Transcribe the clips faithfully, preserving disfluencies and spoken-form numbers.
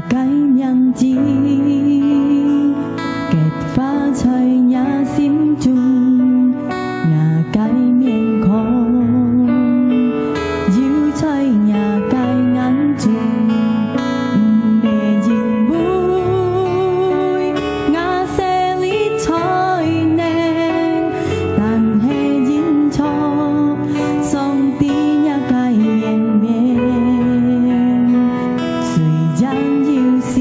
个名字，結花在若心中，若个面孔，又在若个眼中，毋係因為𠊎細粒才能，但係因著上帝若个憐憫，雖然有時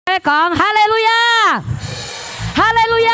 來講，哈利路亞！哈利路亞！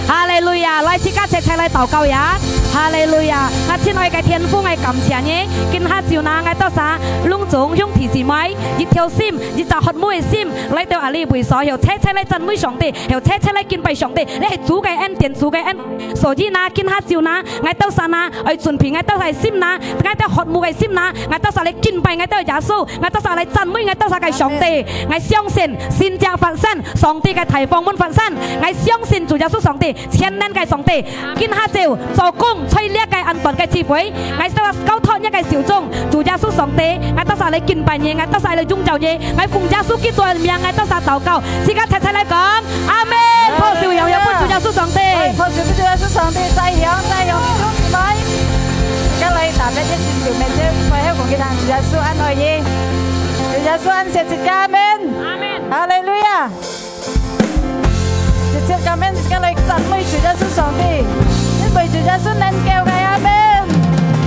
哈利路亞！來，自家齊齊來禱告呀！哈利路亞！𠊎親愛个天父，𠊎感謝你，今下晝呢，𠊎兜儕攏總兄弟姊妹，一條心，一隻渴慕个心，來到這位所，有齊齊來讚美上帝，有齊齊來敬拜上帝。這係主个恩典，主个恩典。所以呢，今下晝呢，𠊎兜儕呢，愛準備𠊎兜儕个心呢，𠊎兜渴慕个心呢，𠊎兜儕來敬拜𠊎兜耶穌，𠊎兜儕來讚美𠊎兜儕个上帝。𠊎相信神蹟發生，上帝个大豐滿發生。𠊎相信主耶穌上帝，全能个上帝，今下晝做工在這个恁短个聚會，𠊎兜交託若个手中，主耶穌上帝，𠊎兜儕來敬拜你，𠊎兜儕來榮耀你，𠊎奉耶穌基督个名，𠊎兜儕禱告，自家齊齊來講，阿門。拍手揚揚分主耶穌上帝。來，拍手分主耶穌上帝，再響，再響，弟兄姊妹。自家來特別一首詩，面前，開口講佢聽，主耶穌恁愛你，主耶穌恁惜自家，阿門。阿門。哈利路亞。 直接感恩，自家來讚美主耶穌上帝，因為主耶穌能夠个，阿門。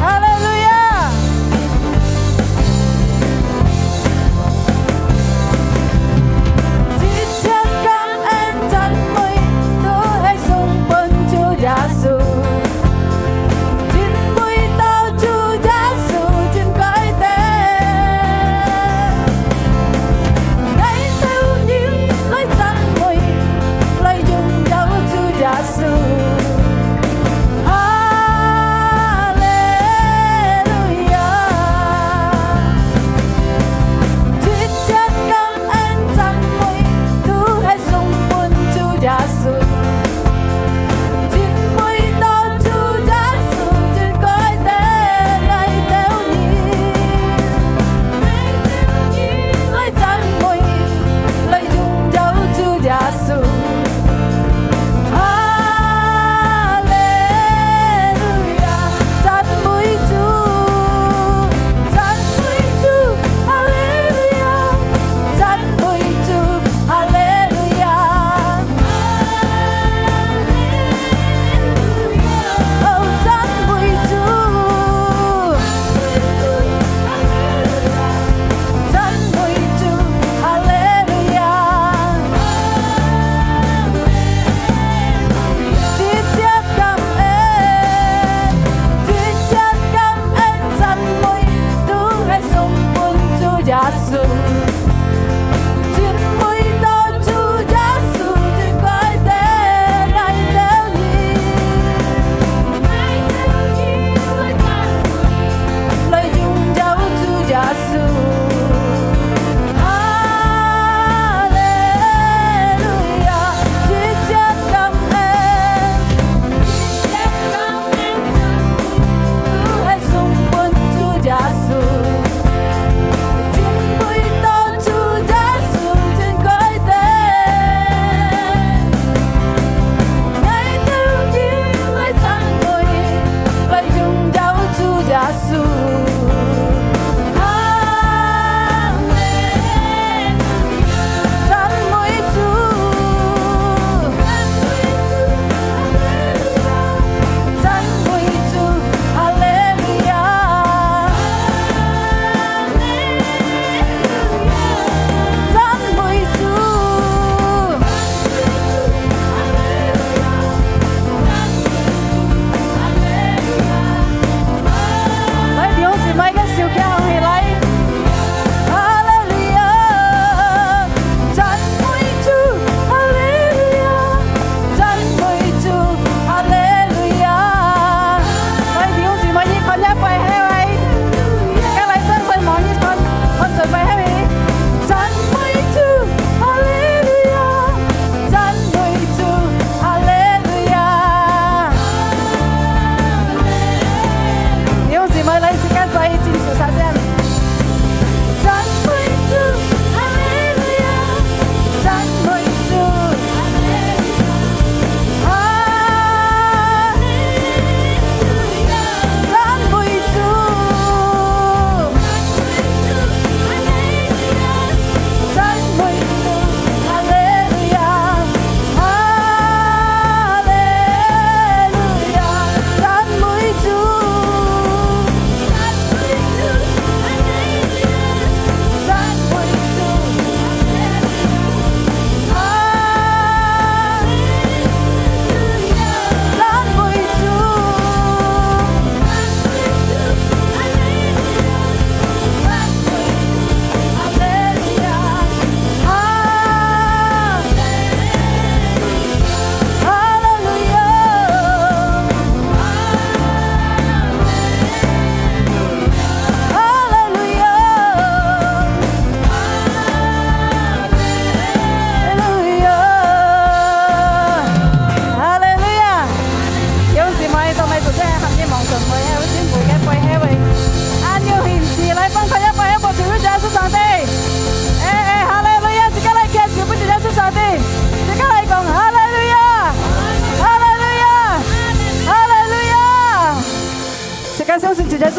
哈利路亞！直接感恩讚美，都係送分主耶穌。 因為到主耶穌真該得，𠊎兜人來讚美，來榮耀主耶穌。哈利路亞！直接感恩讚美，都係送分主耶穌。 因為到主耶穌真該得，𠊎兜人來讚美，來榮耀主耶穌。哈利路亞，讚美主，讚美主，哈利路亞，讚美主，哈利路亞。 哦，讚美主，讚美主，哈利路亞。直接感恩，直接感恩讚美，都係送分主耶穌。 因為到主耶穌真該得，𠊎兜人來榮耀主耶穌。哈利路亞，直接感恩，直接感恩，都係送分主耶穌。因為到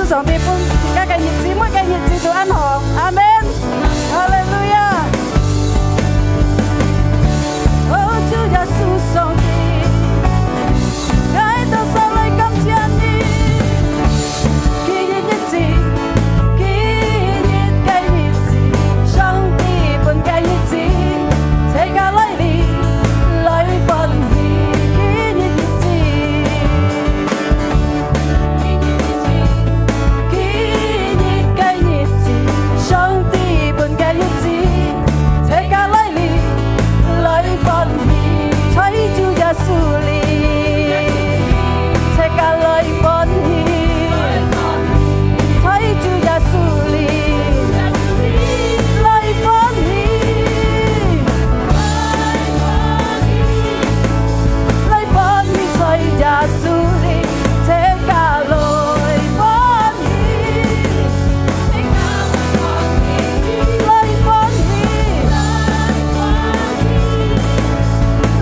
上帝分自家个日子，每个日子都恁好。阿門。哈利路亞。哦，主耶穌上帝，𠊎兜儕來感謝你。今日日子，今日个日子，上帝分个日子，自家來臨，來歡喜今日日子。 今日个日子，上帝分个日子，自家來臨，來歡喜，在主耶穌裡，自家來歡喜，在主耶穌裡，來歡喜。 來歡喜在耶穌裡，自家來歡喜，來歡喜，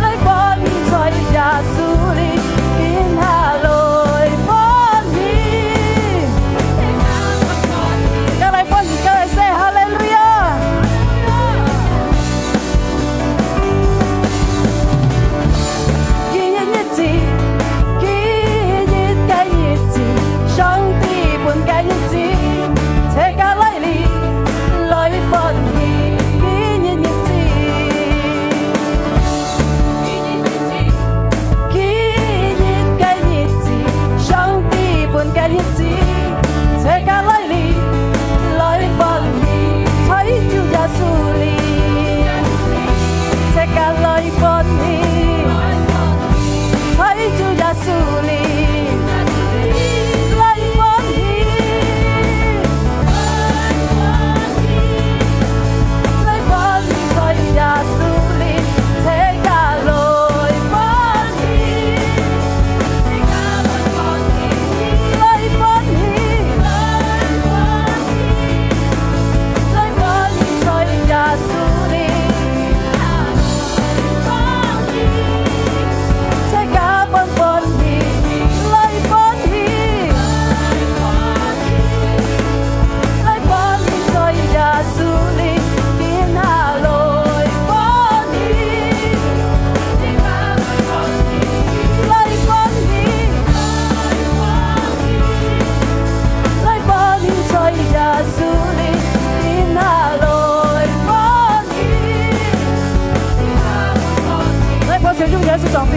來歡喜在耶穌裡，今下來歡喜。 自家來歡喜，自家來說，哈利路亞！今日日子，今日个日子，上帝分个日子，自家來臨，來歡喜今日日子。 今日个日子，上帝分个日子，自家來臨，來歡喜，在主耶穌裡，自家來歡喜，在主耶穌裡，來歡喜。 來歡喜在耶穌裡，自家來歡喜，來歡喜，來歡喜在耶穌裡。 自家歡歡喜，來歡喜，來歡喜在耶穌裡，今下來歡喜，來歡喜，來歡喜在耶穌裡，今下來歡喜。 來，拍手，用耶穌上帝，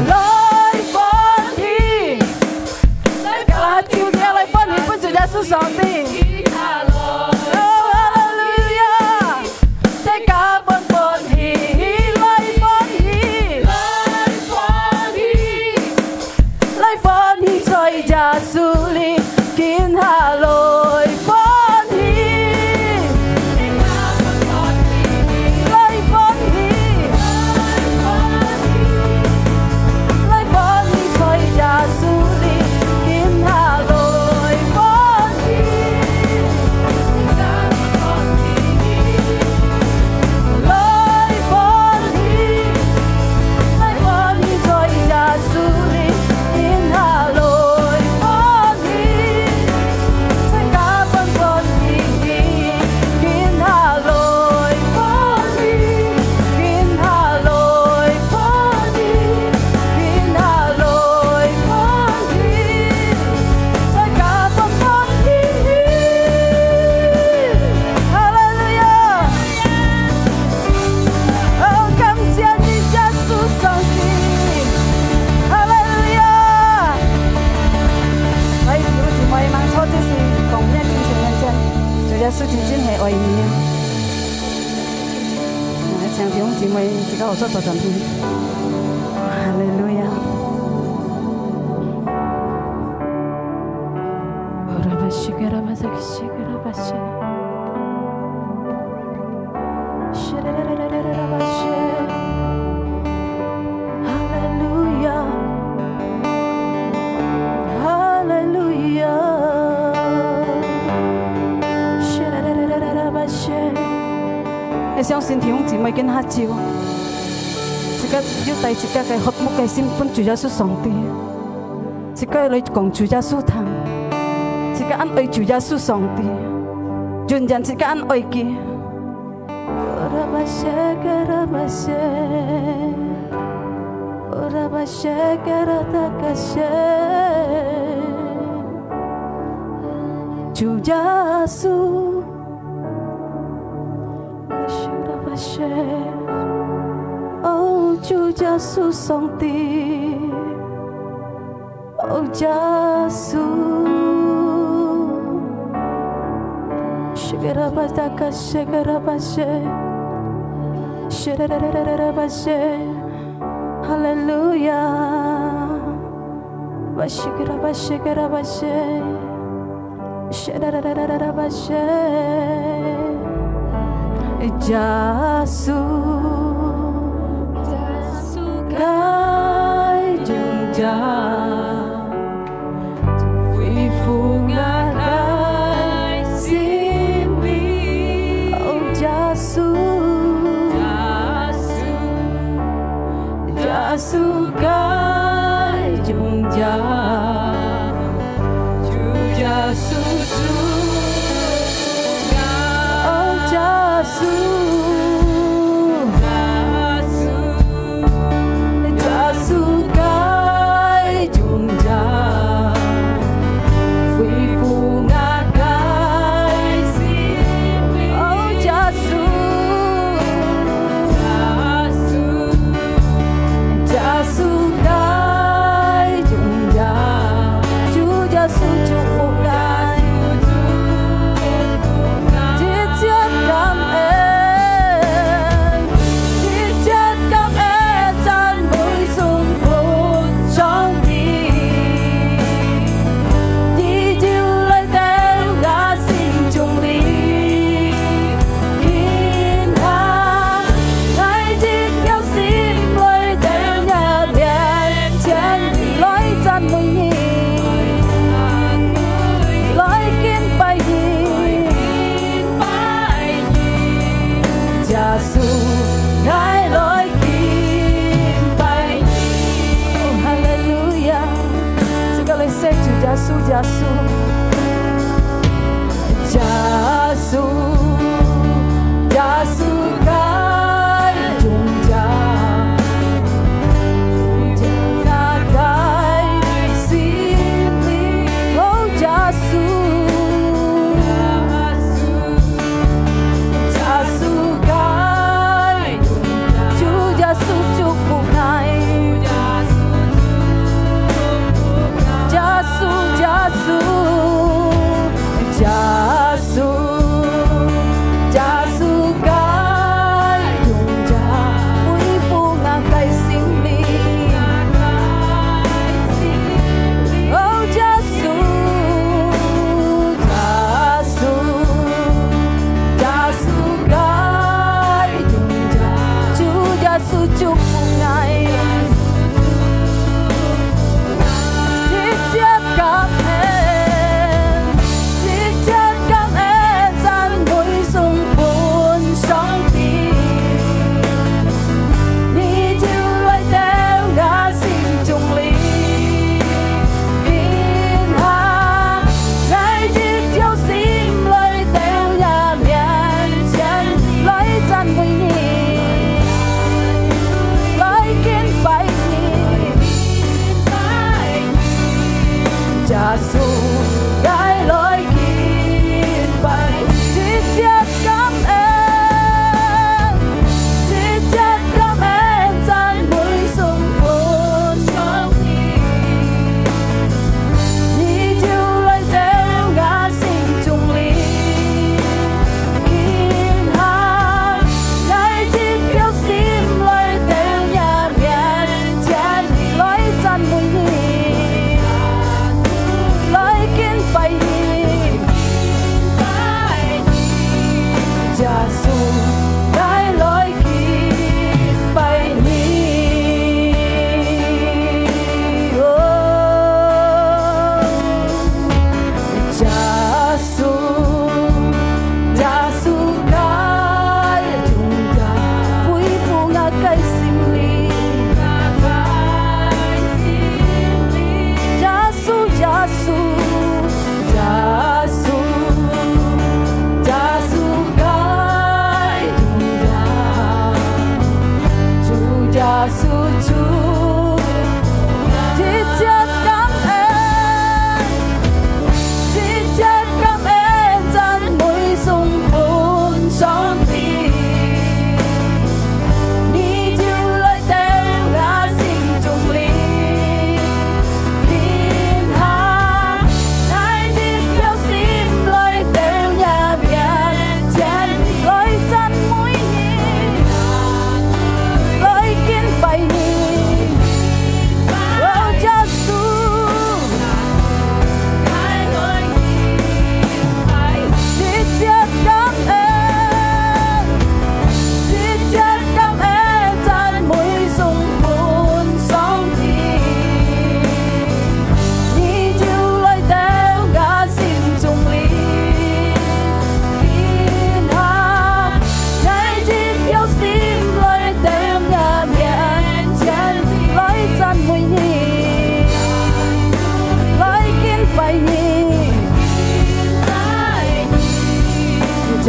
來歡喜，來，拍手，來歡喜，分主耶穌上帝。哦，哈利路亞！自家歡歡喜，來歡喜，來歡喜在耶穌裡，今下來歡喜，來歡喜，來歡喜在耶穌裡，今下來歡喜。 來歡喜，來歡喜在耶穌裡，今下來歡喜，自家歡歡喜喜，今下來歡喜，今下來歡喜，今下來歡喜，自家歡歡喜喜。 哈利路亞！哦，感謝你，耶穌上帝！哈利路亞！來，弟兄姊妹，吂坐，這時講面，真誠面前，主耶穌真正係愛你。來，請弟兄姊妹自家合作做準備。哈利路亞！ 哈利路亞，哈利路亞。𠊎相信弟兄姊妹今下晝，自家有帶自家个渴慕个心分主耶穌上帝。 自家來講主耶穌聽。自家恁愛主耶穌上帝，永遠自家恁愛佢。主耶穌，哦，主耶穌上帝。 哦，耶穌。哈利路亞。 耶穌，耶穌，該榮耀恢復𠊎个性命。哦，耶穌，耶穌， 耶穌个榮耀，主耶穌，主耶穌，哦，耶穌，耶穌，耶穌个榮耀。 恢復𠊎个性命。哦，耶穌，耶穌，耶穌个榮耀，主耶穌祝福𠊎，直接感恩。 直接感恩讚美送分上帝，你就來到𠊎心中裡。今下，𠊎一條心來到若面前，來讚美你，來敬拜你。 耶穌，𠊎來敬拜你。哦，哈利路亞！自家來say主耶穌，耶穌。耶穌，耶穌个榮耀，主耶穌个勝利。哦，耶穌。 耶穌个，主耶穌祝福𠊎。耶穌，耶穌，耶穌，耶穌个榮耀，恢復𠊎个性命。 哦，耶穌，耶穌，耶穌个榮耀，主耶穌祝福𠊎。直接感恩，直接感恩，讚美送分上帝。 你就來到𠊎心中裡，今下，𠊎一條心來到若面前，來讚美你，來敬拜你。耶穌，𠊎來敬拜你，直接 感恩，直接感恩，讚美送分上帝。你就來到𠊎心中裡，今下，𠊎一條心來到若面前，來讚美你，來敬拜你。 耶穌，𠊎來敬拜你。哦，耶穌，耶穌个榮耀，恢復𠊎个心靈。耶穌，耶穌， 耶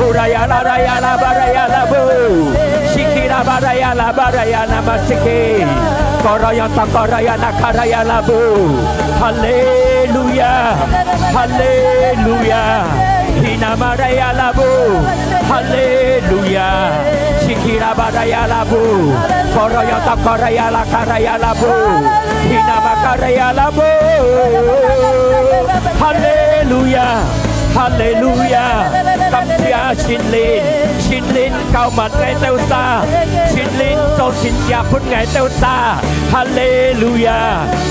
Uraya la raya la baraya la bu. Shiki la baraya la baraya nama shiki. Koraya ta koraya na karaya la bu. Haleluya. Haleluya. Hina maraya la bu. Haleluya. Shiki la baraya la bu. Koraya ta koraya la karaya la bu. Hina makaraya la bu. Haleluya. Haleluya. Cảm謝聖靈，聖靈膏抹𠊎兜儕，聖靈做神蹟分𠊎兜儕。哈利路亞！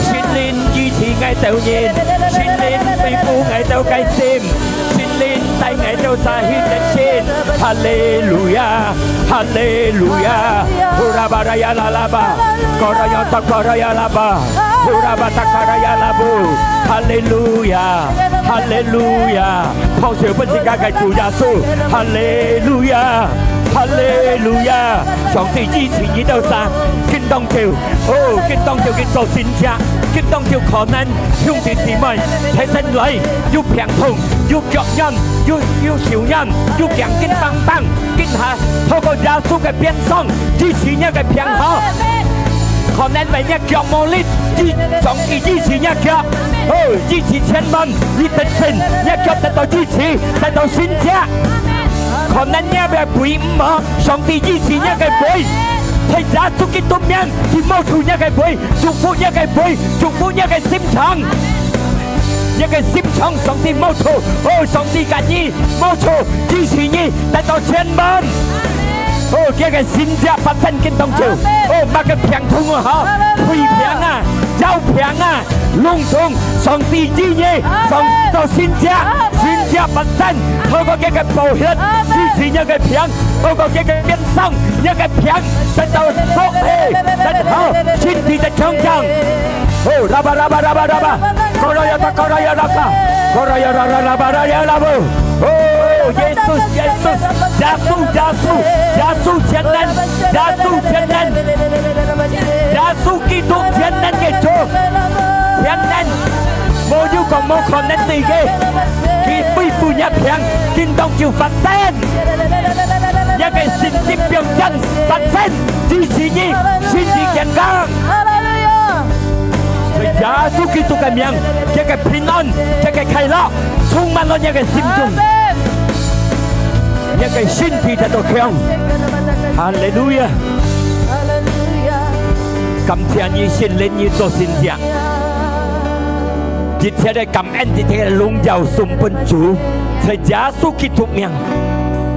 聖靈醫治𠊎兜人，聖靈恢復𠊎兜个心，聖靈帶𠊎兜儕去得勝。哈利路亞！哈利路亞！呼啦吧啦呀啦啦吧，高啦呀哒高啦呀啦吧。 呼啦吧达卡啦呀啦布，哈利路亚，哈利路亚！拍手分自家个主耶穌，哈利路亚，哈利路亚！上帝醫治你兜儕，今當晝，哦，今當晝佢做神蹟，今當晝可能兄弟姊妹，天生來有病痛，有腳軟，有有手軟，有病緊梆梆，今下透過耶穌个鞭傷，醫治你个病好。 可能為若腳無力，醫，上帝醫治若腳。哦，醫治千萬，你得勝，若腳得到醫治，得到神蹟。可能若个背毋好，上帝醫治若个背。在耶穌基督名，佢摸出若个背，祝福若个背，祝福若个心腸。若个心腸，上帝摸出，哦，上帝甲你摸出，醫治你，得到千萬。 哦，佢个神蹟發生今當晝。哦，麼个病痛啊，吼，哈利路亞！肺病啊，腰病啊，攏總上帝醫你，上帝做神蹟，神蹟發生，透過佢个寶血，醫治你个病，透過佢个鞭傷，你个病得到福氣，得到身體得強壯。哦，啦吧啦吧啦吧啦吧，高啦呀哒高啦呀啦吧，高啦呀啦啦啦吧啦呀啦不。 哦，耶穌，耶穌，耶穌，耶穌，耶穌全能，耶穌全能，耶穌基督全能个主，全能，無有講無可能个，佢恢復若病，今當晝發生，若个身體病痛發生，醫治你，身體健康。哈利路亞！在耶穌基督个名，這个平安，這个快樂， 充滿了若个心中，阿門。若个身體得到強。哈利路亞！哈利路亞！感謝你，聖靈，你做神蹟。一切个感恩，一切个榮耀送分主，在耶穌基督名。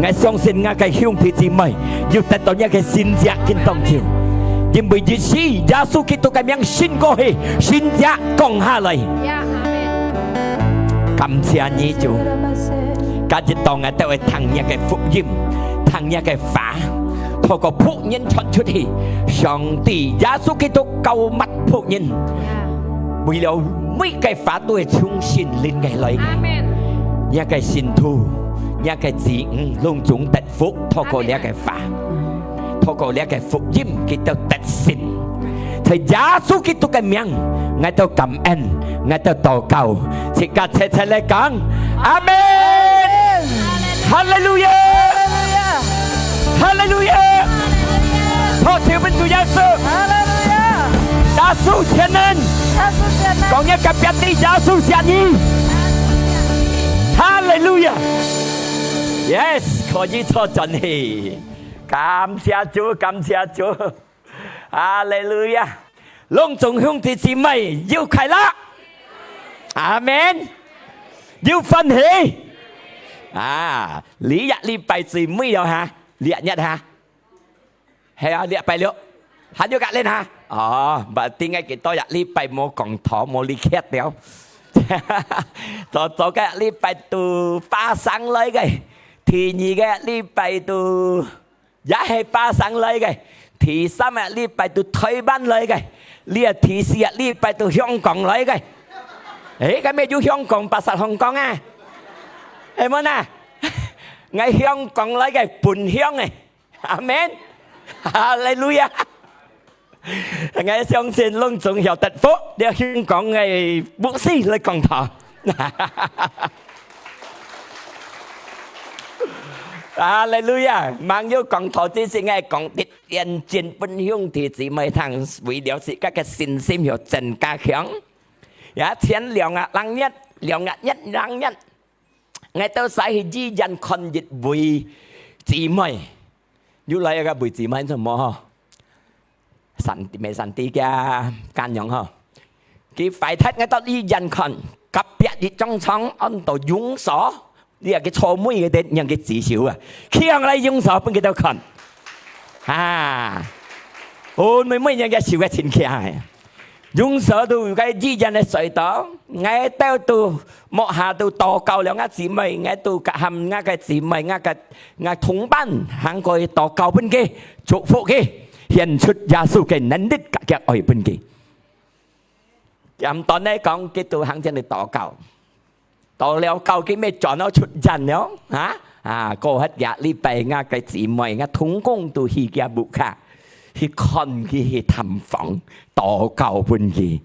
𠊎相信𠊎个兄弟姊妹有得到若个神蹟今當晝，因為一時耶穌基督个名升過去，神蹟降下來。 呀，阿門。感謝你，主。今日當𠊎兜會聽若个福音，聽若个話，透過僕人傳出去，上帝耶穌基督膏抹僕人，呀。為了每个話都係從聖靈个來个。阿門。若个信徒，若个子女，攏總得福，透過這个話。 透過這个福音，佢兜得勝。在耶穌基督个名，𠊎兜感恩，𠊎兜禱告，自家齊齊來講，阿門！哈利路亞！哈利路亞！拍手分主耶穌！耶穌全能！講若隔壁个，耶穌惜你！哈利路亞！Yes，可以坐轉去。 感謝主，感謝主。哈利路亞！攏總兄弟姊妹有快樂。阿門。有歡喜。啊，這禮拜最尾了哈，這日哈。係啊，這拜六。還有隔日哈。哦，berarti𠊎幾多這禮拜無講道，無離開了。早早个禮拜都發生來个，第二个禮拜都 也係巴生來个，第三日禮拜到臺灣來个，這第四日禮拜到香港來个。誒，該乜有香港，巴煞香港啊？係無啊？𠊎香港來个，本鄉个。阿門。哈利路亞。 𠊎相信攏總曉得福，這香港个牧師來講道。哈利路亞！吂有講道之前，𠊎講一點鐘分兄弟姊妹聽，為了自家个信心有增加強。也前兩個零月，兩個月零月，𠊎兜使去醫院看一位姊妹，有來一個位姊妹做麼？三弟，妹三弟个家娘吼，佢壞忒，𠊎到醫院看，隔壁一張床安到勇嫂，你啊，佢坐尾个，讓佢指手啊，企上來勇嫂分佢兜看。啊，哦，妹妹，讓佢手个親切个。勇嫂都个醫院个睡到，𠊎兜都莫下都禱告了，𠊎姊妹，𠊎都喊𠊎个姊妹，𠊎个，𠊎同伴，行過去禱告分佢，祝福佢，顯出耶穌个能力，个，个愛分佢。簡單來講，佢都行前去禱告。 到了教佢乜轉到出院了，哈？啊，過後一個禮拜，𠊎个姊妹，𠊎同工都去佢屋下，去看佢，去探訪，禱告分佢。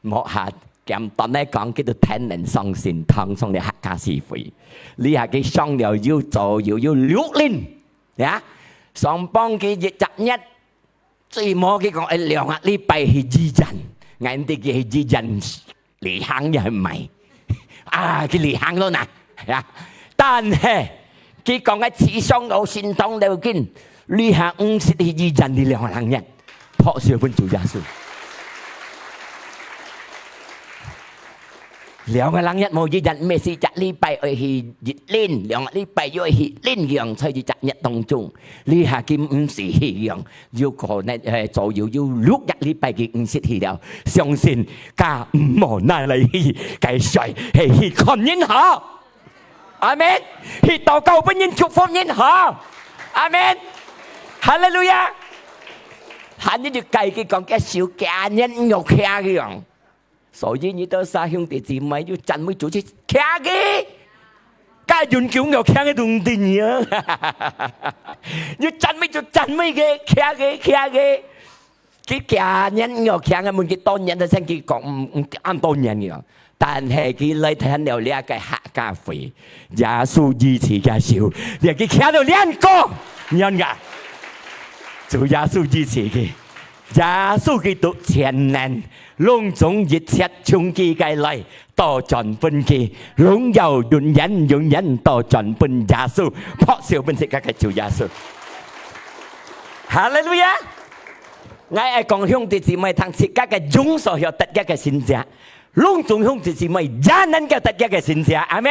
莫下簡單來講，佢都天然上神堂，上了客家聚會。這下佢上了有做，有，有六年，呀，上幫佢一隻月， 最無佢講，哎，兩個禮拜去醫院，𠊎知佢去醫院旅行也毋係。啊，佢旅行了吶，呀。但係，佢講个思想到心當了緊，這下毋識去醫院，這兩個人，拍手分主耶穌。 兩個零月無一日，毋係一隻禮拜愛去一輪，兩個禮拜又愛去輪樣，在一隻月當中，這下佢毋使去樣，有可能，呃，左右有六隻禮拜佢毋識去了。相信家毋好拿來去，該睡，係去看人好。阿門。去禱告分人，祝福人好。阿門。哈利路亞。還有一個佢講，該手家人有care佢樣。 所以你兜儕兄弟姊妹，有讚美主去care佢，該永久要care个東西啊！有讚美主讚美佢，care佢，care佢。佢care人要care个，問佢多年个，先佢講，嗯，嗯，恁多年个。但係佢來聽了這個客家話，耶穌醫治佢手，這佢care到兩個，你看啊，主耶穌醫治佢。 耶穌基督全能，攏總一切從佢个來，倒轉分佢，榮耀永遠永遠倒轉分耶穌，拍手分自家个主耶穌。哈利路亞！𠊎愛講兄弟姊妹聽，自家个榮所曉得个个神蹟，攏總兄弟姊妹也能夠得个个神蹟。阿門。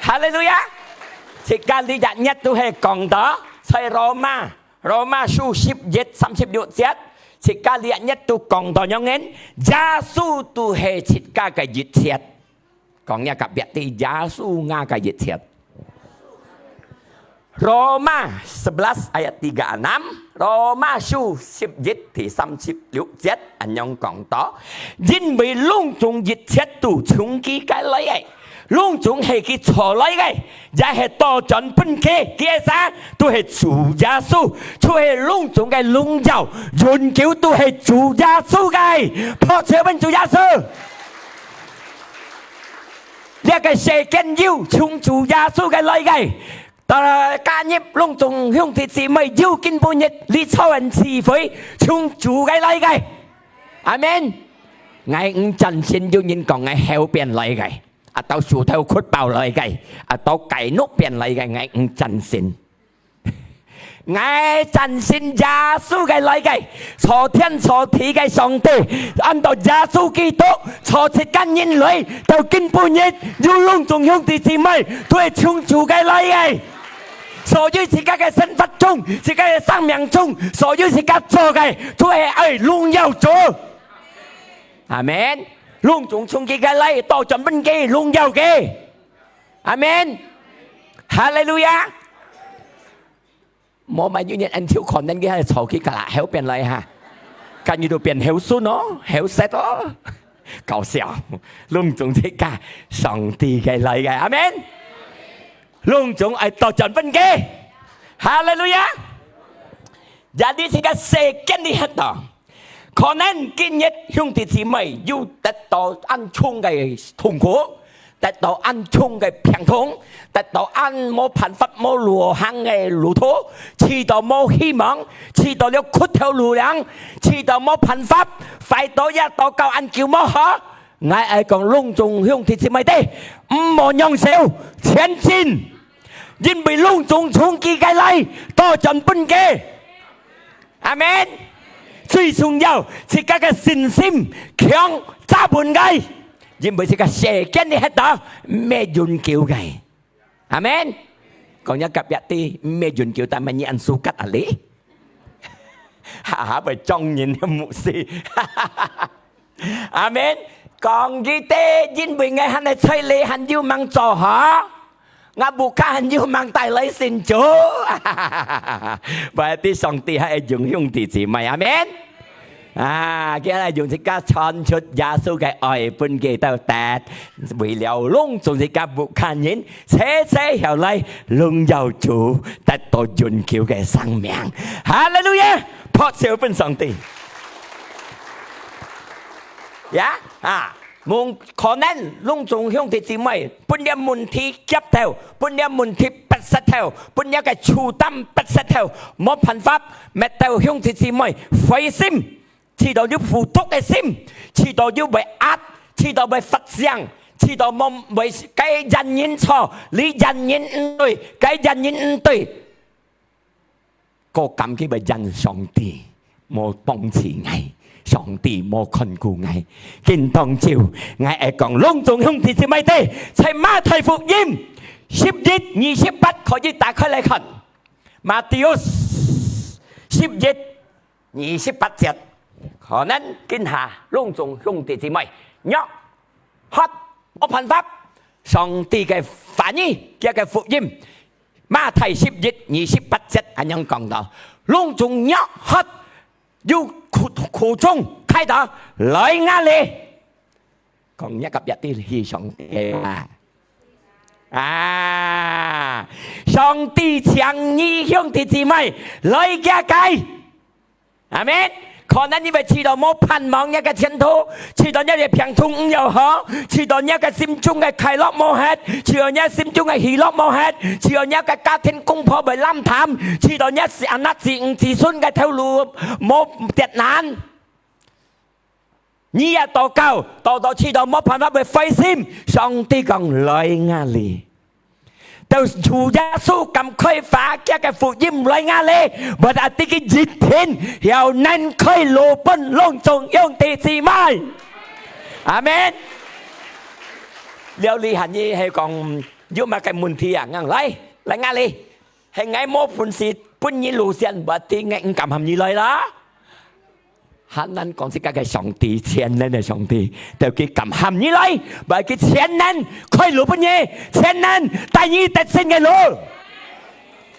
哈利路亞！自家這隻月都係講到在羅馬 羅馬書十一三十六節，自家這日都講到樣人，耶穌都係自家个一切。講若隔壁知，耶穌𠊎个一切。Roma sebelas ayat tiga enam，羅馬書十一第三十六節，恁樣講到，因為攏總一切都從佢个來个， 攏總係佢造來个，也係倒轉分佢。佢个啥？都係主耶穌，就係攏總个榮耀、永久都係主耶穌个。拍手分主耶穌！這个世間有從主耶穌个來个，到加入攏總兄弟姊妹有今晡日，你坐等聚會，從主个來个。阿門。𠊎毋贊成有人講𠊎後邊來个。 啊，到樹頭ขุ包來个，啊，到街路邊來个，𠊎毋贊成。𠊎贊成耶穌个來个，造天造地个上帝，安到耶穌基督，造自家人類，到今晡日，有攏總兄弟姊妹，都係從主个來个。所以自家个生活中，自家个生命中，所以自家做个，都係愛榮耀主。阿門。 攏總從佢个來，倒轉分佢榮耀佢。阿門。哈利路亞。無嘛有人恁就可能佢還坐佢个啦，後邊來哈。今日都變後順哦，後塞哦。搞笑，攏總自家上帝个來个，阿門。攏總愛倒轉分佢。哈利路亞。Jadi自家世間裡歇到， 可能今日兄弟姊妹有得到恁重个痛苦，得到恁重个病痛，得到恁無辦法、無路行个路途，試到無希望，試到了屈頭路梁，試到無辦法，壞到也禱告恁久無好。𠊎愛講，攏總兄弟姊妹弟，毋好仰首，前進！因為攏總從佢个來，倒轉分佢。阿門。最重要，自家个信心強，揸穩佢，因為這个世間个歇到，毋係永久个。阿門。講若隔壁知，毋係永久，但係你恁suka啊哩？哈哈，會撞人个牧師。阿門。講佢知，因為𠊎還係在這還有吂做好，𠊎屋下還有吂帶來信主。Berarti上帝還愛用兄弟姊妹，阿門。啊，今日用自家傳出耶穌个愛分佢兜得，為了攏總自家屋下人，齊齊曉來榮耀主，得到永久个生命。哈利路亞！拍手分上帝。呀，啊， 無可能，攏總兄弟姊妹，分這問題夾頭，分這問題逼實頭，分這个負擔逼實頭，無辦法，搣到兄弟姊妹灰心，試到有苦毒个心，試到有會壓，試到會發生，試到無會該人人錯，你人人毋對，該人人毋對。 過感激會因上帝無幫助𠊎，上帝無看顧𠊎。今當晝，𠊎愛講，攏總兄弟姊妹弟，在馬太福音十一二十八可以打開來看。Matius十一二十八節，可能今下攏總兄弟姊妹，弱，渴，無辦法，上帝个話語，佢个福音， 馬太十一二十八節恁樣講到：「攏總弱渴又苦，苦中，大大來𠊎這！」講若隔壁知，係上帝个話。啊，上帝請你兄弟姊妹來佢个。 阿門。可能你會試到無盼望若个前途，試到若个病痛毋曉好，試到若个心中个快樂無忒，試到若心中个喜樂無忒，試到若个家庭公婆會冷淡，試到若子，anak子女子孫个頭路無跌難。你也禱告，禱到試到無辦法會灰心，上帝講：「來𠊎這！」 到主耶穌敢開話，佢个福音來𠊎這，berarti佢一定曉能開路分攏總兄弟姊妹。阿門。了你喊你係講有麼个問題啊？𠊎來，來𠊎這，係𠊎無本事分你路線，berarti𠊎毋敢喊你來啦。 還能講自家个上帝，全能个上帝，就佢敢喊你來，為佢全能開路分你，全能帶你得勝个路。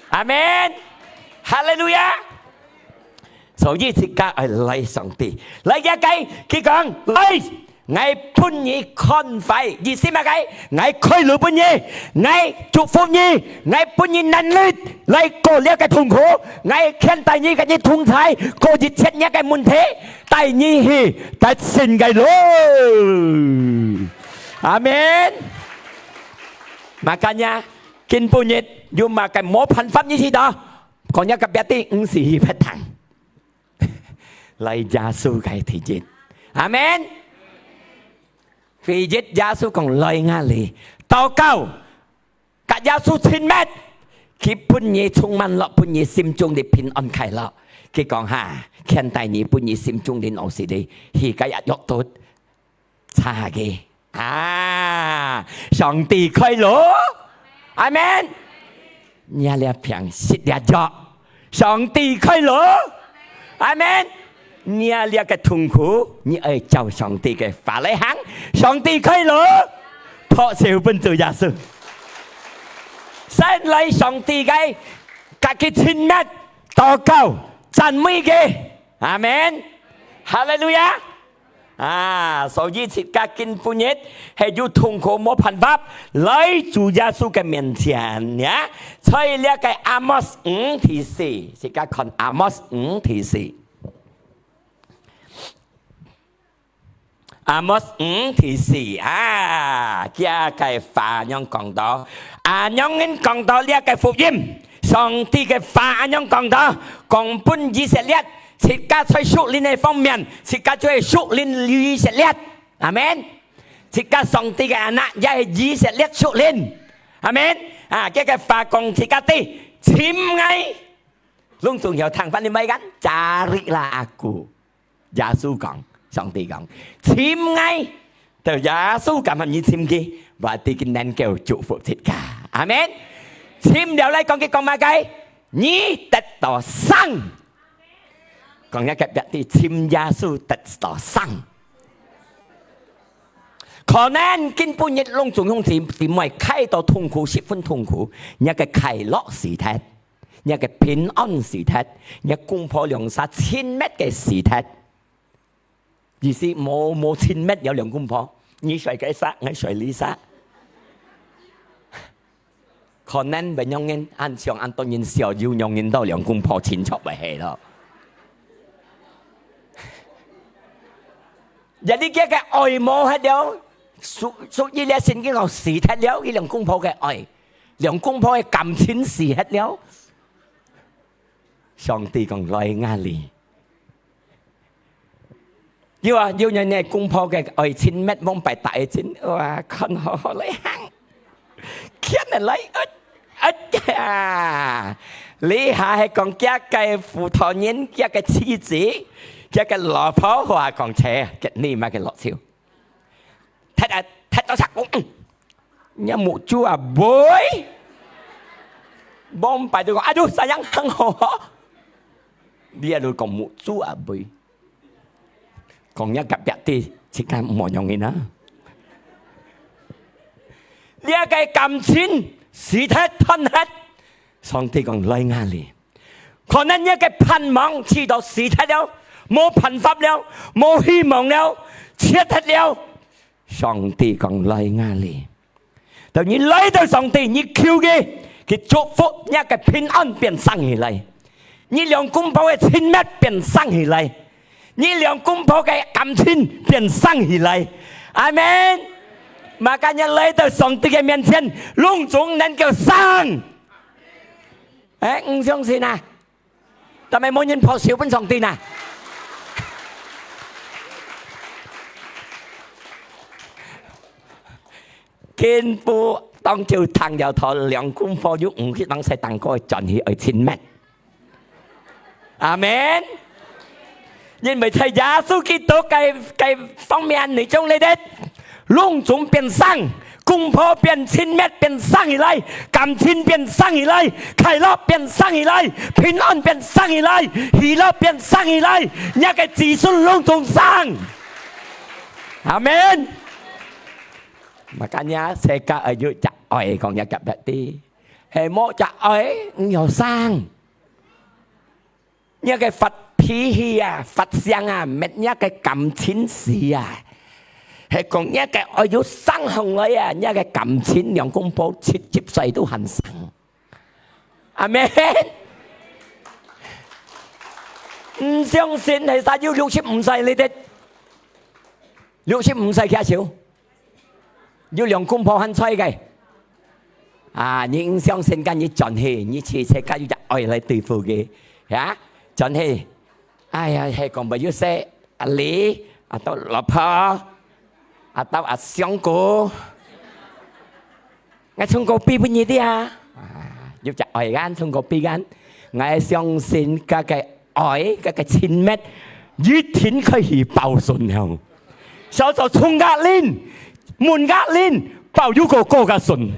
阿門。哈利路亞。所以自家愛來上帝，來佢个，佢講：「來，𠊎分你寬懷。」意思麼个？𠊎開路分你，𠊎祝福你，𠊎分你能力， 來過這个痛苦，𠊎牽帶你，佮你同在，過一切若个問題，帶你去得勝个路。阿門。Makanya，今晡日有麼个無辦法你去到，講若隔壁知，毋使去別堂，來耶穌个第一。阿門。第一，耶穌講：「來𠊎這！」禱告， 佮耶穌親密，佢分你充滿樂，分你心中个平安快樂。佢講哈，牽帶你，分你心中个腦屎个，去該藥藥肚，查下佢。啊，上帝開路。阿門。你這病食這藥， 上帝開路。阿門。你啊，這个痛苦，你愛照上帝个話來行，上帝開路。拍手分主耶穌。先來上帝个，佮佢親密，禱告，讚美佢。阿門。哈利路亞。 啊，所以自家今晡日係有痛苦無辦法，來主耶穌个面前呀。在這个阿摩斯五第四，自家看阿摩斯五第四。Amos五第四啊，佢个話恁樣講到，啊，恁樣講到這个福音，上帝个話恁樣講到，講分以色列，自家在屬靈个方面，自家就係屬靈以色列。阿門。自家上帝个anak，也係以色列屬靈。阿門。啊，佢个話講自家知，尋𠊎，攏總有聽翻你咪kan，carilah aku。 耶穌講，上帝講，尋𠊎，到耶穌敢喊你尋佢，話對佢能夠祝福自家。阿門。尋了來講，佢講麼个？你得到生。講一个別个，尋耶穌得到生。可能今晡日攏總兄弟姊妹，開到痛苦，十分痛苦，你个快樂死忒。 若个平安死忒，若公婆兩儕親密个死忒。意思無，無親密了兩公婆，你睡該儕，𠊎睡這儕。可能會恁樣，恁想恁多人笑，有恁樣到兩公婆親像會係咯。 也你个，个愛無忒了，屬，屬於這聖經講死忒了，佢兩公婆个愛，兩公婆个感情死忒了。上帝講：「來𠊎這。」有啊，有人呢，公婆个愛親密，往擺大个親，哇，看好好來行。 牽人來，呃，呃呀！這下係講佢个婦道人，佢个妻子，佢个老婆話講：「切，你麼个落手？」踢啊，踢到煞，嗯，若目珠啊，會，往擺都講：「Aduh，sayang，很好哦。」你啊，都講目珠啊，會。 講若隔壁个，自家無容易啊。這个感情死忒斷忒，上帝講：「來𠊎這。」可能若个盼望試到死忒了，無辦法了，無希望了，絕忒了。上帝講：「來𠊎這。」 到你來到上帝，你求佢，佢祝福若个平安變生起來，你兩公婆个親密變生起來，你兩公婆个感情變生起來。阿門。Makanya來到上帝个面前，攏總能夠生。哎，你相信啊？ 但係無人拍手分上帝啊。今晡當晝聽了道，兩公婆有五十人在當中轉去愛親密。阿門。因為在耶穌基督个，个方面，你種這个， 攏總變生，公婆變親密變生起來，感情變生起來，快樂變生起來，平安變生起來，喜樂變生起來，若个子孫攏總生。阿門。Makanya世界愛有隻愛，講若隔壁个，係無隻愛，毋曉生。 若个發脾氣啊，發性啊，搣若个感情死啊，係講若个愛有生䟘來啊，若个感情兩公婆七十歲都還生。阿門。毋相信係啥有六十五歲這个，六十五歲舉手。 有兩公婆還在个。啊，你毋相信，該你轉去，你試試看有隻愛來對付佢，呀，轉去。哎呀，係講無有勢，阿里，啊，到老婆，啊，到阿香哥，𠊎沖個杯分你哋啊。啊，有隻愛kan，沖個杯kan。𠊎相信該个愛，該个親密，一定可以保存了。 小組衝甲恁，問甲恁，包有个个个孫。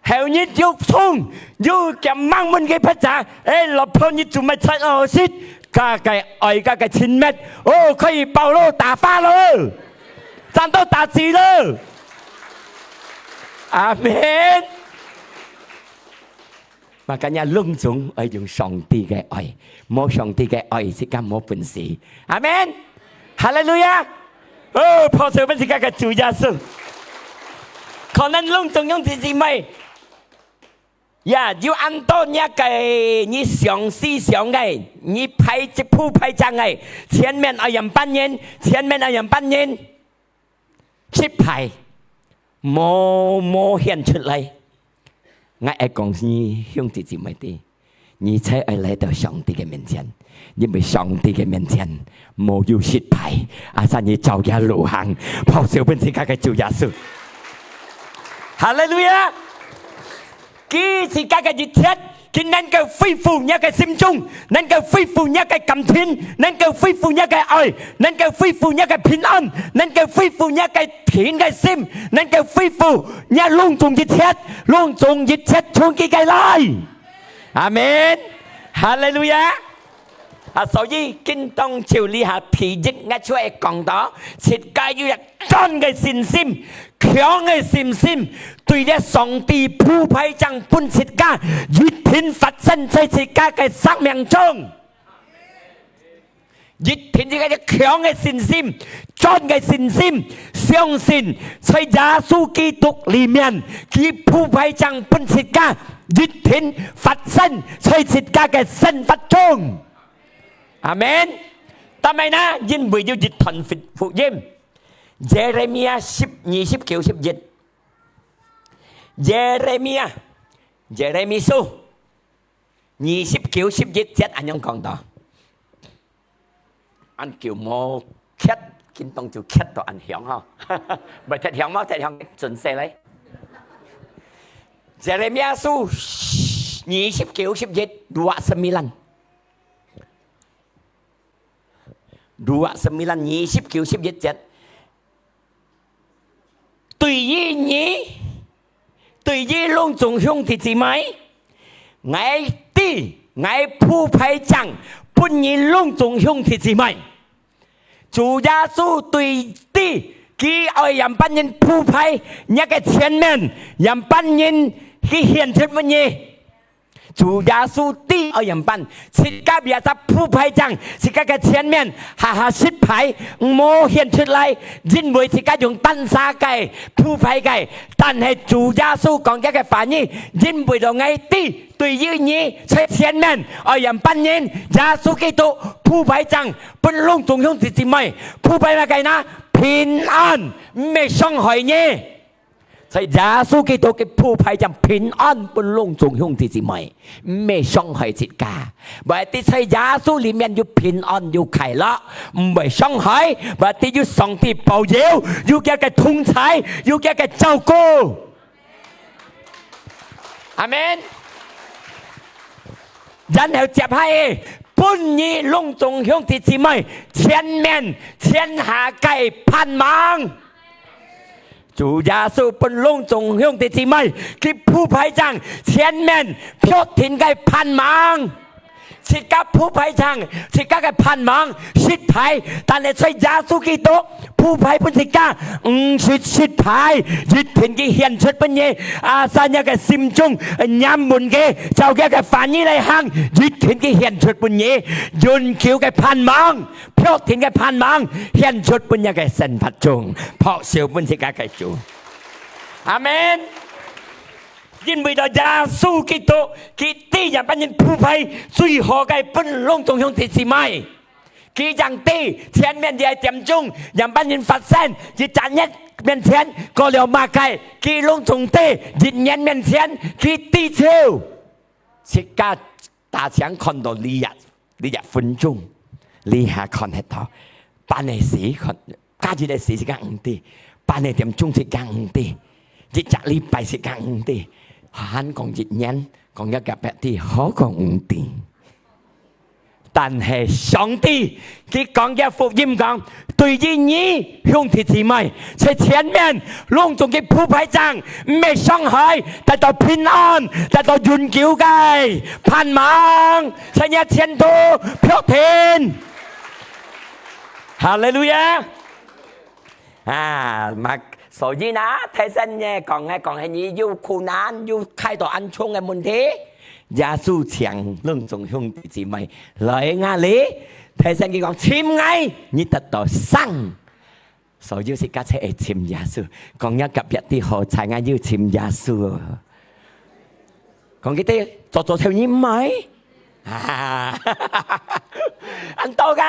後日又衝，又兼忙問个別儕，哎，老婆你煮麼菜好食？該个愛，該个親密，哦，可以包咯，打發咯，戰鬥打擊咯。阿門。 Makanya攏總愛用上帝个愛，無上帝个愛，自家無本事。阿門。哈利路亞。哦，拍手分自家个主耶穌。可能攏總兄弟姊妹，呀，有恁多若个你想思想个，你排一步排正个，前面愛仰般人，前面愛仰般人，失敗，無，無顯出來。𠊎愛講你兄弟姊妹知，你才愛來到上帝个面前，因為上帝个面前無有失敗，asal你照佢路行，拍手分自家个主耶穌。哈利路亞！ 佢自家个一切，佢能夠恢復若个心中，能夠恢復若个感情，能夠恢復若个愛，能夠恢復若个平安，能夠恢復若个定个心，能夠恢復若攏總一切，攏總一切從佢个來。阿門。哈利路亞。 啊，所以今當晝這下第一，𠊎就愛講到，自家有一專个信心，強个信心，對這上帝鋪排正分自家，一定發生在自家个生命中。一定有一個強个信心，專个信心，相信在耶穌基督裡面，佢鋪排正分自家，一定發生在自家个生活中。 阿門。但係呢，因為有一段福，福音，Yeremia十，二十九、十一。Yeremia，耶利米書，二十九、十一節恁樣講到。恁久無歇，今當晝歇到恁響吼。毋係忒響無？忒響準時咧。Yeremia書二十九、十一，dua sembilan。 Dua sembilan，二十九、十一節。對於你，對於攏總兄弟姊妹，𠊎知，𠊎鋪排正分你攏總兄弟姊妹。主耶穌對知，佢愛仰般人鋪排若个前面，仰般人去顯出分你。 主耶穌知愛仰般，自家biasa鋪排正，自家个前面下下失敗，無顯出來，因為自家用單儕个鋪排个。但係主耶穌講這个話語，因為到𠊎知，對於你在前面愛仰般人，耶穌基督鋪排正，分攏總兄弟姊妹，鋪排麼个呢？平安，毋會傷害你。 在耶穌基督个鋪排正平安分攏總兄弟姊妹，毋會傷害自家。Berarti在耶穌裡面有平安，有快樂，毋會傷害。Berarti有上帝保佑，有佢个同在，有佢个照顧。阿門。然後接下來，分你攏總兄弟姊妹，前面，前下个盼望。 主耶穌分攏總兄弟姊妹，佢鋪排正前面確定个盼望。自家鋪排正，自家个盼望失敗，但係在耶穌基督鋪排分自家，毋識失敗，一定佢顯出分你。Asal若个心中黏穩个，照佢个話語來行，一定佢顯出分你。永久个盼望， 確定个盼望，顯出分若个生活中，拍手分自家个主。阿門。因為到耶穌基督，佢知仰般人鋪排最好个分攏總兄弟姊妹。佢正知前面一點鐘，仰般人發生，一隻月面前，過了麼个，佢攏總知，一年面前，佢知透。自家打請看到這一 這一分鐘，這下看得到，半夜時看，假日个時自家毋知，半夜點鐘自家毋知，一隻禮拜自家毋知，還講一年，講一個別地好講毋知。但係上帝，佢講个福音講， 對於你，兄弟姊妹，在前面，攏總个鋪排正，毋會傷害，得到平安，得到永久个盼望，在你前途，確定。哈利路亞！啊，嘛，所以呢，大聲个講个，講係你有苦難，有開到恁重个問題，耶穌請攏總兄弟姊妹來𠊎這，大聲个講，尋𠊎，你得到生。 所以自家就愛尋耶穌，講若隔壁个好彩，𠊎有尋耶穌哦。講佢兜做做頭你毋愛，啊，恁多个，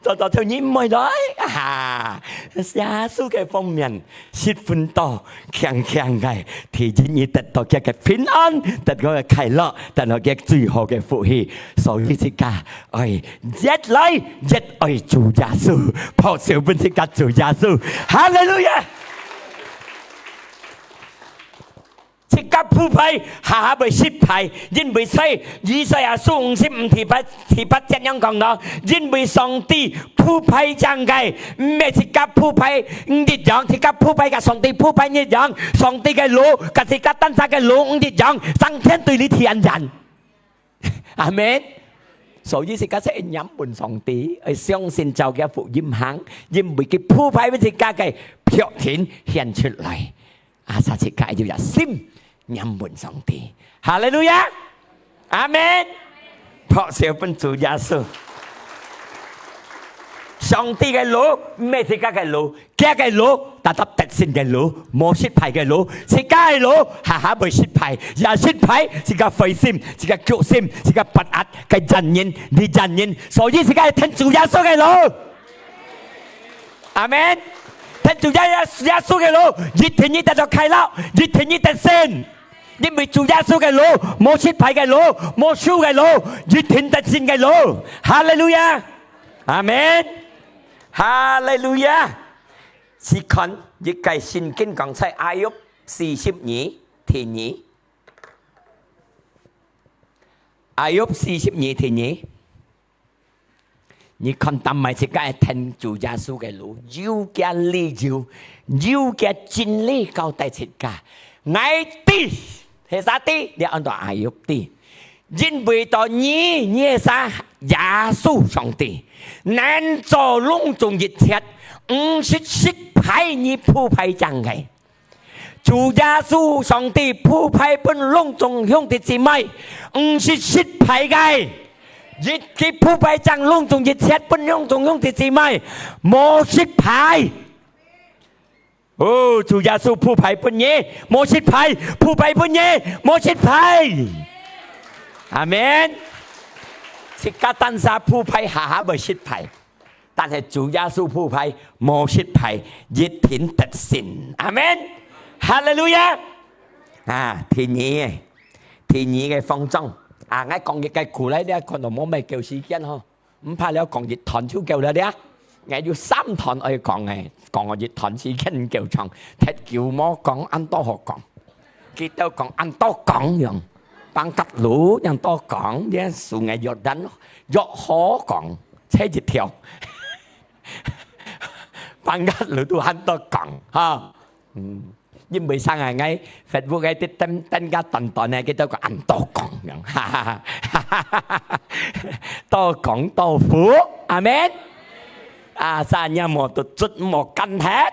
做做頭你毋愛來，啊，耶穌个方面，十分多，強強个，提醒你得到佢个平安，得到个快樂，得到佢最好个福氣。所以自家愛越來越愛主耶穌，拍手分自家主耶穌。哈利路亞！ 自家鋪排，下下會失敗，因為在以賽亞書五十五第八，第八節恁樣講咯，因為上帝鋪排正个，毋係自家鋪排毋一樣，自家鋪排甲上帝鋪排一樣，上帝个路，甲自家單儕个路毋一樣，上天對你天然。 阿門。所以自家就愛黏穩上帝，愛相信照佢福音行，因為佢鋪排分自家个福氣顯出來。啊，自家愛有隻心黏穩上帝。哈利路亞！阿門。拍手分主耶穌。上帝个路，毋係自家个路， 佢个路，達到得勝个路，無失敗个路。自家个路，下下會失敗，也失敗，自家灰心，自家局心，自家不安，个原因，你原因。所以自家愛聽主耶穌个路。阿門。聽主耶，耶穌个路，一定你得到快樂，一定你得勝。因為主耶穌个路，無失敗个路，無輸个路，一定得勝个路。哈利路亞。阿門。哈利路亞。 試看一个聖經講在Ayub四十二第二。Ayub四十二第二。你看，但係自家愛聽主耶穌个路，有佢理由，有佢真理交代自家。𠊎知，係啥知？你安到Ayub知。 因為到你，你係啥？耶穌上帝，能做攏總一切，毋識失敗你鋪排正个。主耶穌上帝鋪排分攏總兄弟姊妹，毋識失敗个。佢，佢鋪排正攏總一切分攏總兄弟姊妹，無失敗。 哦，主耶穌鋪排分你，無失敗，鋪排分你，無失敗。阿門。自家單儕鋪排下下會失敗，但係主耶穌鋪排無失敗，一定得勝。阿門。哈利路亞。啊，第二个，第二个方向。啊，𠊎講一个故事，你看到無，毋係夠時間吼。 毋怕了，講一段就夠了咧。𠊎有三段愛講誒，講一段時間毋夠長，忒久無講，恁多好講。佢兜講恁多講樣，放甲路恁多講，這事𠊎約旦約好講，切一條。放甲路都恁多講，哈。 嗯，因為啥啊？𠊎Facebook个等，等个短短个，佢兜講恁多講樣，多講多福，阿門。啊，啥人無得出，莫干忒，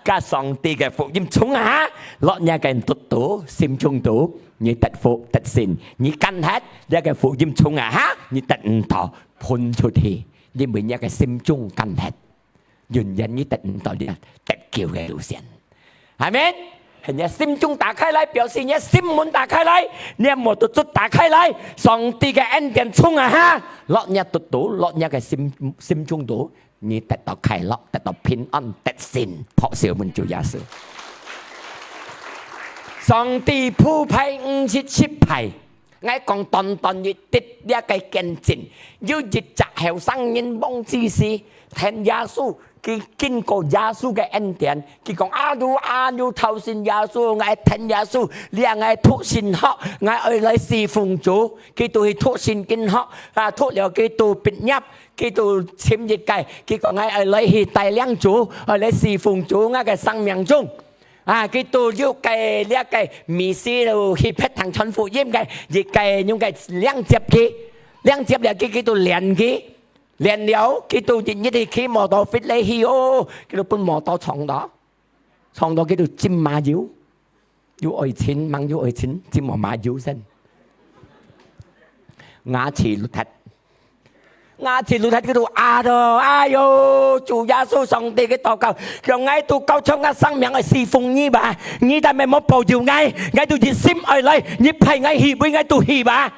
甲上帝个福音衝啊，落若个肚肚，心中肚，你得福得勝，你干忒，這个福音衝啊，哈，你得毋到，噴出去，因為你个心中干忒。 永遠你得毋到這得救个路線。阿門。你个心中打開來，表示你个心門打開來，你个目珠打開來，上帝个恩典衝啊哈，落你个肚肚，落你个心，心中肚，你得到快樂，得到平安，得勝，拍手分主耶穌。上帝鋪排毋識失敗， 𠊎講短短一滴這个見證，有一隻後生人忘記事，聽耶穌，佢經過耶穌个恩典，佢講：「阿魯阿魯，頭先耶穌，𠊎聽耶穌，這𠊎讀神學，𠊎愛來侍奉主。」佢就去讀聖經學，啊，讀了佢就畢業，佢就尋一个，佢講：「𠊎愛來去帶領主，愛來侍奉主，𠊎个生命中。」 啊，佢就有个這个misi就去別堂傳福音个，一个用个領接佢，領接了佢，佢就練佢，練了佢就日日去騎摩托fit來去哦，佢就分摩托撞到，撞到佢就浸麻油，有愛情，吂有愛情，浸麻油先，牙齒脫。𠊎就落在該度啊，哎喲，主耶穌上帝个禱告，叫𠊎都交出𠊎生命愛侍奉你吧，你但係莫保佑𠊎，𠊎都一心愛來，你派𠊎去，為𠊎都去吧。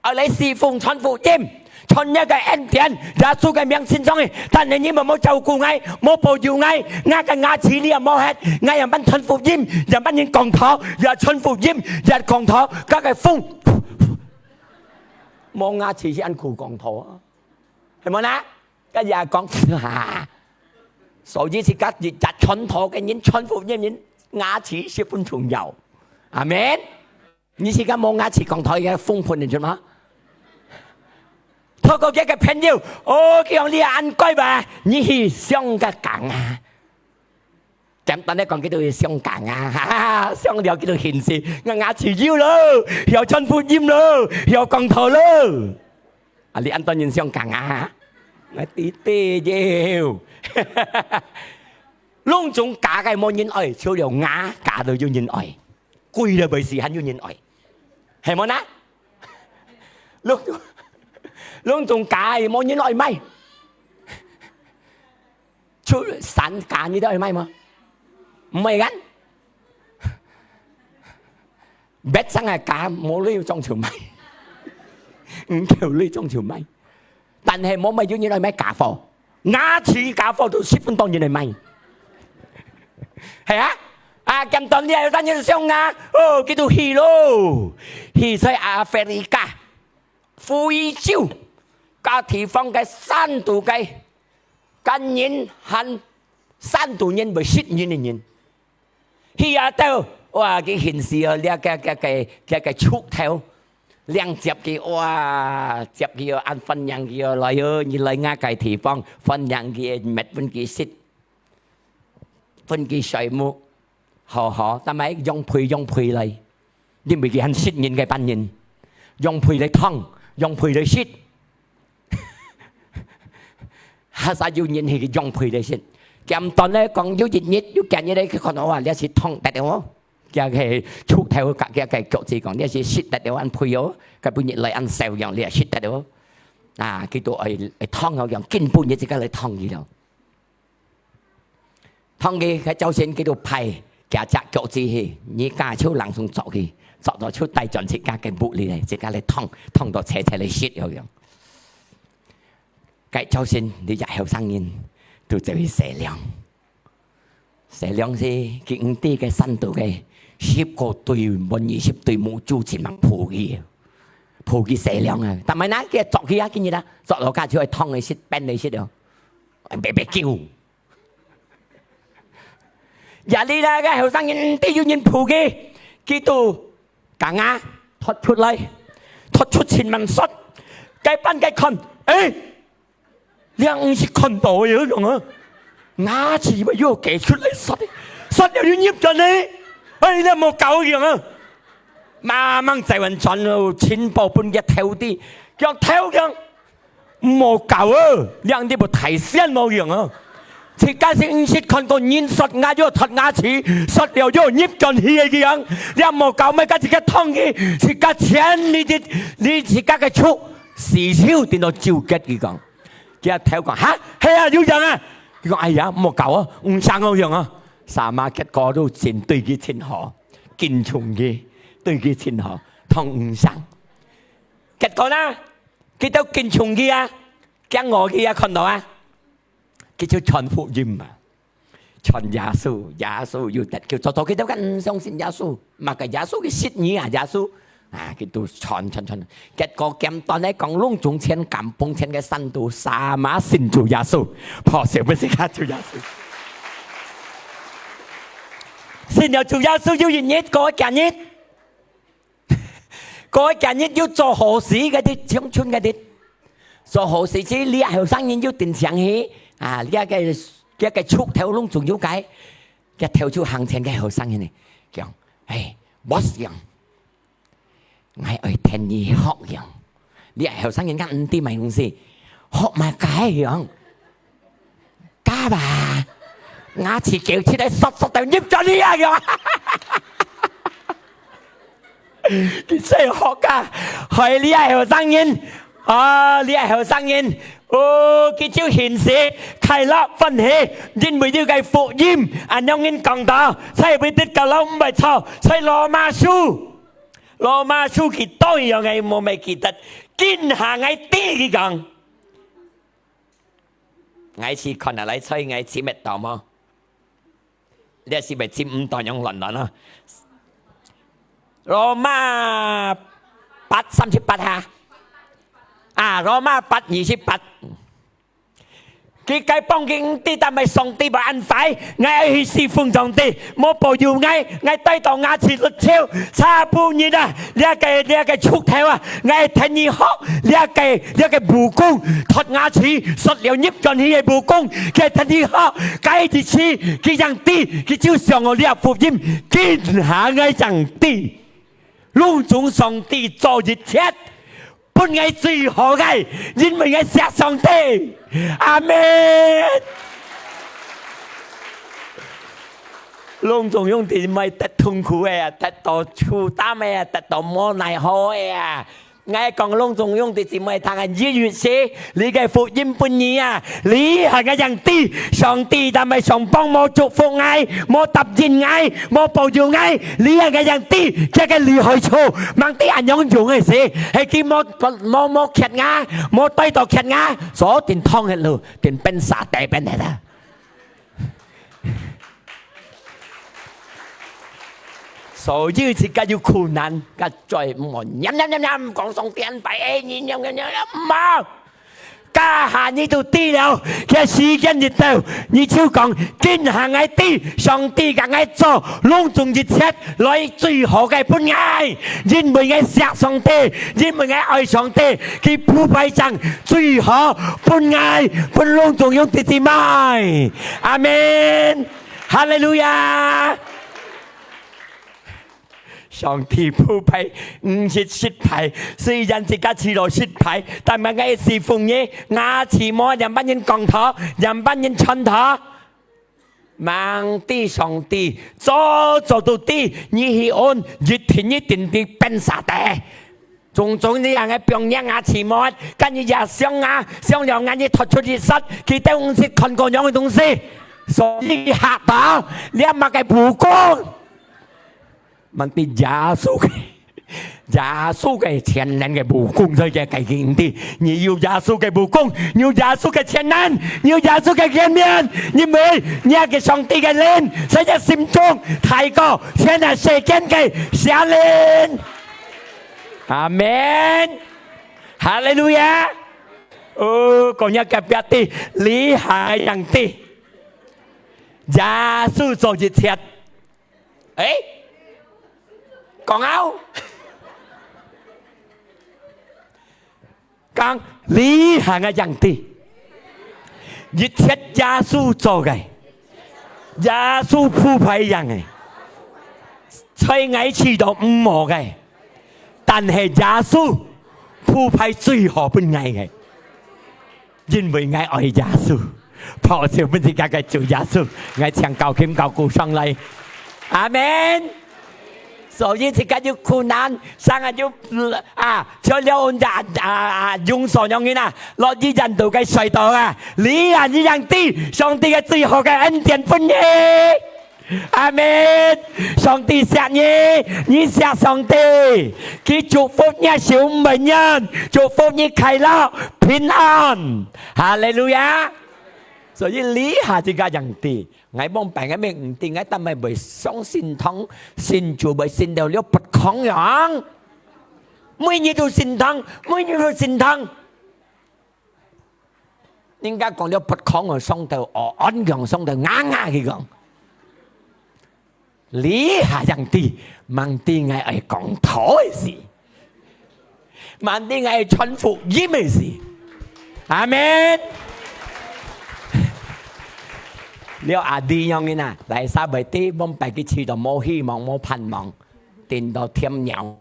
愛來侍奉傳福音，傳這个恩典，耶穌个名信上去，但係你莫莫照顧𠊎，莫保佑𠊎，𠊎个牙齒你也無忒，𠊎也慢傳福音，也慢人講道，也傳福音，也講道，該个風，無牙齒係恁苦講道啊。 係無啦？該也講，所以自家日日傳道个人，傳福音人，牙齒十分重要。阿門。你自家無牙齒講道个風份，你知嗎？透過這个朋友，哦，佢講你恁乖吧，你去上个講啊。 簡單來講，佢都會相講啊，哈哈，相了佢都現世，𠊎牙齒有咯，曉傳福音咯，曉講道咯。啊，你恁多人相講啊，𠊎知知有。攏總假个無人愛，除了牙假都有人愛，貴了袂死還有人愛，係無呢？攏總，攏總假个無人愛買。 出散假你都愛買嗎？毋會kan？別生个假無鐳裝就買，毋夠鐳裝就買。但係無買有人愛買假貨，牙齒假貨都十分多人愛買。係啊，啊，簡單你還有單人想啊，哦，佢都去咯，去在Africa。 非洲，該地方个山肚个，个人還山肚人會食人个人。去啊到，哇，佢現世哦，這个，个，个，个，个黜頭，領接佢，哇，接佢哦，恁歡迎佢哦，來哦，你來𠊎个地方，歡迎佢，搣分佢食。 分佢睡目，好好，但係用配用配來，因為佢還食人个班人，用配來燙，用配來食。哈，煞有人去用配來食。簡單來講，有一日，有幾日來，佢看到，哇，這係燙得哦。佢个黜頭，佢个腳趾講，這係食得哦，恁配哦，該本日來恁燒樣，這係食得哦。啊，佢都愛，愛燙哦，樣，今晡日自家來燙佢咯。 燙佢，該朝晨佢都派幾隻腳趾去，你家就langsung鑿佢，鑿到就帶轉自家个屋裡來，自家來燙，燙到赤赤來食了樣。該朝晨，你隻後生人都走去洗涼。洗涼時，佢毋知个山肚个，十個對，無二十對母豬前面撲佢，撲佢洗涼啊！但係呢，佢鑿佢啊，今日啊，鑿到家就愛燙來食，煸來食了，別別叫。 夜裡啦，該後生人毋知有人撲佢，佢都講啊，脫出來，脫出前面摔，該班个看，誒，這毋係看到个樣啊，牙齒乜又跍出來摔个，摔了又入轉去，誒，這無搞樣啊！慢慢再換轉咯，尋寶分佢頭低，叫頭樣。 毋好搞哦，這樣你無大仙無用哦。自家係毋識看過人摔牙，又脫牙齒，摔了又入轉去个樣，這毋好搞，莫甲自家燙去，自家錢你，你自家个出，死手定到糾結佢講。佢頭講，哈，係啊，有樣啊。佢講，哎呀，毋好搞哦，毋生好用哦。Sama結果都真對佢真好，敬重佢，對佢真好，燙毋生。結果呢， 佢兜敬重佢啊，驚我佢啊，看到啊，佢就傳福音嘛，傳耶穌，耶穌有得救。早早佢兜敢毋相信耶穌，嘛个耶穌佢識你啊，耶穌啊，佢都傳傳傳。結果簡單來講，攏總全敢碰全个山肚，sama信主耶穌，拍手分自家主耶穌。信了主耶穌有一日，過幾日， 過幾日又做好事个日，青春个日，做好事時，這後生人又定醒去，啊，這个，這个黜頭攏總有个，這頭就行前个後生人呢，講，嘿，bos樣，𠊎愛跈你學樣。這後生人講，毋知麼東西，學麼个樣？ 假吧，牙齒噭出來，煞煞到入轉去啊！佢細學啊，害這後生人啊，這後生人，哦，佢就欣喜、快樂、歡喜，因為這个福音，恁樣人講到，才會得救了，毋會錯。在羅馬書，羅馬書佢當樣个，無乜記得，今下𠊎知佢講。 𠊎試看啊，來猜𠊎尋得到無？這係毋係尋毋到樣亂亂啊？羅馬八三十八哈？啊，羅馬八二十八。佢該幫佢毋知，但係上帝無恁壞，𠊎愛去侍奉上帝，無保佑𠊎，𠊎戴到牙齒綠潮，差不多啊，這个這个鋤頭啊，𠊎愛同你學，這个這个武功，脫牙齒，摔了入轉去个武功，佢愛同你學，該一次，佢正知，佢就想到這福音，今下𠊎正知，攏總上帝做一切，分𠊎最好个，因為𠊎惜上帝。阿門。攏總兄弟毋會得痛苦个啊，得到負擔个啊，得到無奈何个啊。𠊎講攏總兄弟姊妹，聽啊，一月時，你个福音分你啊，你還个樣知，上帝但係上幫無祝福𠊎，無答應𠊎，無保佑𠊎，你還个樣知，佢个厲害處，吂知恁樣用个時，係佢無無無缺牙，無對到缺牙，所以定痛个路，定變沙地變个啦。 所以自家有困難，該再毋好念念念念，講上帝恁壞，哎，你念念念念，毋好。該下你就知了，該時間一到，你就講，今下𠊎知，上帝佮𠊎做，攏總一切來最好个分𠊎，因為𠊎惜上帝，因為𠊎愛上帝，佢鋪排正最好分𠊎，分攏總兄弟姊妹。阿門。 哈利路亞！上帝鋪排，毋識失敗，雖然自家試著失敗，但係𠊎係侍奉你，𠊎試無仰般人講道，仰般人傳道。吂知上帝早早都知，你去安，一定一定知變沙地。 總總你恁个放若牙齒末，今日也想啊，想了眼你突出一息，佢兜毋識看過樣个東西，所以嚇到，你麼个武功？問題耶穌个，耶穌个全能个武功，所以佢个經典，你有耶穌个武功，你有耶穌个全能，你有耶穌个權柄，因為你有个上帝个靈，在你心中大過全个世間个邪靈。 阿門。哈利路亞。哦，講若隔壁知，你還樣知。耶穌做一切。誒？講啊。講，你還个樣知。一切耶穌做个，耶穌鋪排樣个。 在𠊎試著毋好个，但係耶穌鋪排最好分𠊎个，因為𠊎愛耶穌。拍手分自家个主耶穌，𠊎請教琴教鼓上來。阿門。所以自家有困難，生啊有啊，像了啊啊啊，用所樣人啊，落去印度个隧道啊，你啊，你樣知，上帝个最好个恩典分你。 阿門。上帝惜你，你惜上帝，佢祝福你手毋會軟，祝福你快樂、平安。哈利路亞！所以這下自家樣知，𠊎往擺𠊎乜毋知，𠊎但係會上聖堂，信主會信到了發狂樣，每日都聖堂，每日都聖堂。 人家講了發狂哦，上到哦，安強上到硬硬，佢講。這下樣知，吂知𠊎愛講道个事，吂知𠊎愛傳福音个事。阿門。了阿弟樣人啊，哪儕會知，往擺佢試著無希望、無盼望，等到天亮。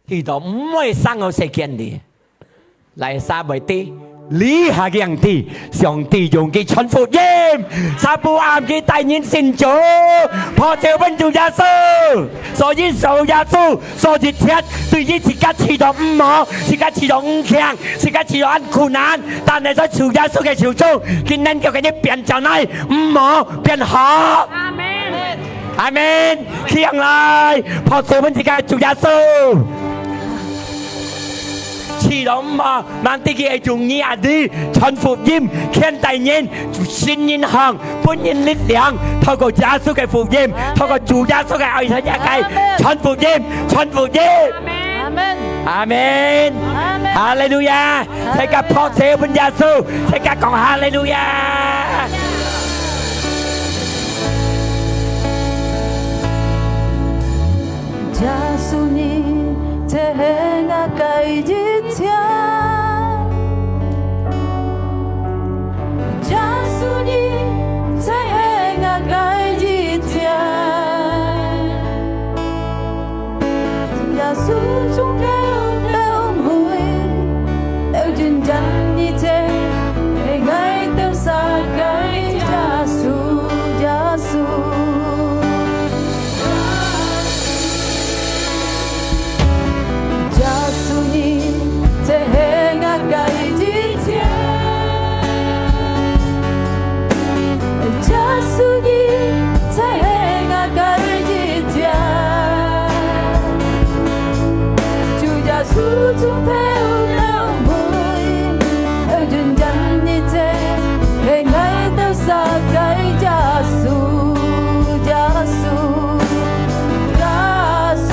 佢都毋會生到世間裡，哪儕會知，這下个人知，上帝用佢傳福音，三不五佢帶人信主，破照分主耶穌。所以受耶穌，所以一切對於自家試著毋好，自家試著毋強，自家試著恁困難，但係在主耶穌个手中，佢能夠个你變轉來，毋好變好。阿門。阿門。起來，拍手分自家主耶穌。試著毋好，難得佢會用你啊，你傳福音，牽帶人，信人行，分人力量，透過耶穌个福音，透過主耶穌个愛，佢个傳福音，傳福音。阿門。阿門。阿門。哈利路亞！大家拍手分耶穌，大家講哈利路亞！耶穌你就係𠊎个一切，耶穌你就係𠊎个一切。 耶穌從頭到尾，到今日這刻，係𠊎兜儕个耶穌，耶穌。耶穌你，就係𠊎个一切。 耶穌你，就係𠊎个一切。主耶穌從頭到尾，到永遠一切，係𠊎兜儕个耶穌，耶穌。 耶穌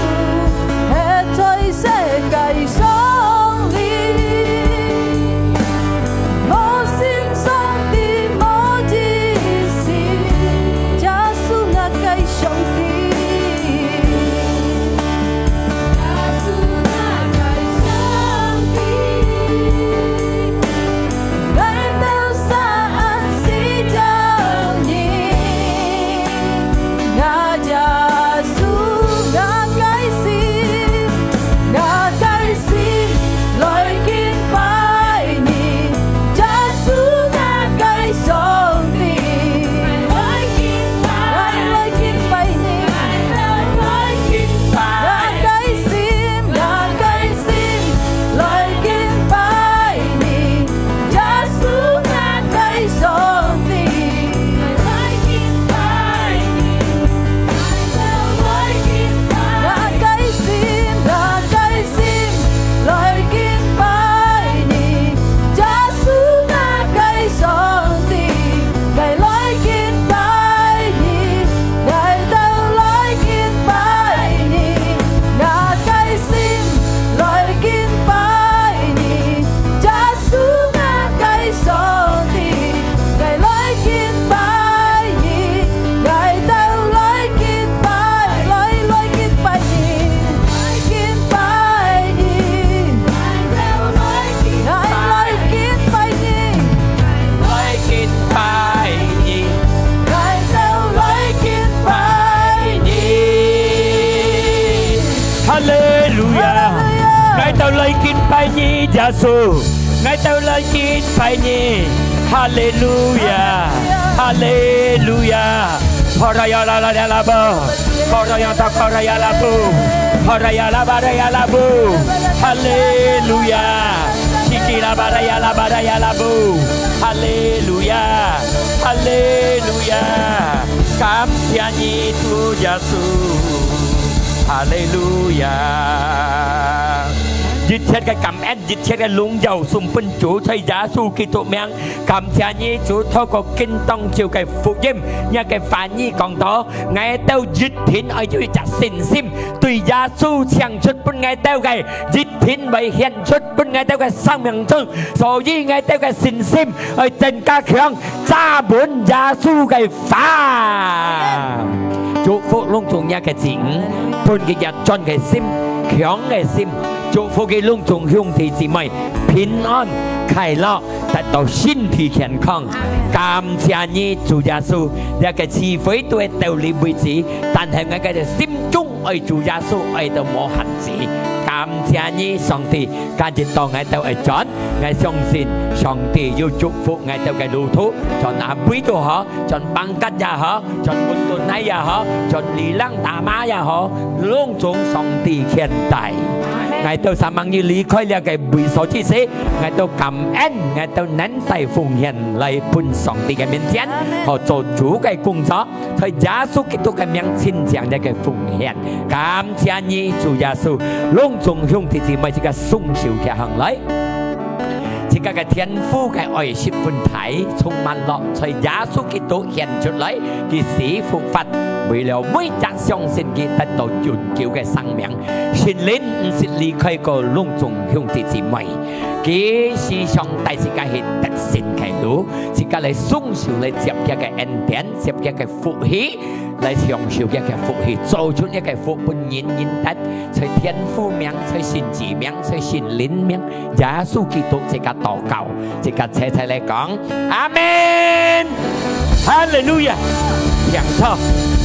係在世界上裡，無神上帝無意思，耶穌𠊎个上帝。耶穌𠊎个上帝。 𠊎兜儕恁需要你，𠊎耶穌，𠊎个心，𠊎个心來敬拜你，耶穌𠊎个上帝，𠊎來敬拜你，𠊎來敬拜，𠊎个心，𠊎个心來敬拜你。 耶穌𠊎个上帝，𠊎來敬拜你，𠊎兜來敬拜，𠊎个心，𠊎个心來敬拜你，耶穌𠊎个上帝，𠊎來敬拜你，𠊎兜來敬拜你，𠊎个心來敬拜你。 耶穌𠊎个上帝，𠊎來敬拜你，𠊎兜來敬拜，來，來敬拜你，來敬拜你，𠊎兜來敬拜，𠊎來敬拜你，來敬拜你，𠊎兜來敬拜你。哈利路亞！哈利路亞！𠊎兜來敬拜你，耶穌。 𠊎兜來敬拜你，哈利路亞，哈利路亞。Paraya la la la la bo, paraya ta paraya la bo, paraya la baraya la bo, ha利路亞。Siki la baraya la baraya la bo，哈利路亞，哈利路亞。感謝你，主耶穌，哈利路亞。一切个感恩， 一切个榮耀送分主，在耶穌基督名。感謝你，主，透過今當晝个福音，若个話語講到，𠊎兜一定愛有一隻信心，對耶穌請出分𠊎兜个，一定會顯出分𠊎兜个生命中。所以𠊎兜个信心愛增加強，揸穩耶穌个 話。祝福攏總若个子女，分佢有專个心、強个心，祝福佢攏總兄弟姊妹平安，快樂，得到身體健康。感謝你，主耶穌，這个聚會都係到這為止，但係𠊎个心中愛主耶穌，愛到無限制。感謝你，上帝，今日到𠊎兜愛轉，𠊎相信上帝有祝福𠊎兜个路途，轉阿妹都好，轉邦吉也好，轉溫哥華也好，轉里蘭大馬也好，攏總上帝牽帶。𠊎兜三萬人離開這个位所之時，𠊎兜感恩，𠊎兜能帶奉獻來分上帝个面前，好做主个工作，在耶穌基督个名親像這个奉獻。感謝你，主耶穌，攏總兄弟姊妹，自家雙手擎䟘來。 自家个天父个愛十分大，充滿落，在耶穌基督顯出來，佢死復活，為了每隻相信佢得到永久个生命。聖靈毋識離開過攏總兄弟姊妹，佢時常帶自家去得勝个路，自家來雙手來接佢个恩典，接佢个福氣，來享受佢个福氣，做出佢个福分人人得，在天父名，在聖子名，在聖靈名。 耶穌基督自家禱告，自家齊齊來講，阿門。哈利路亞！請坐。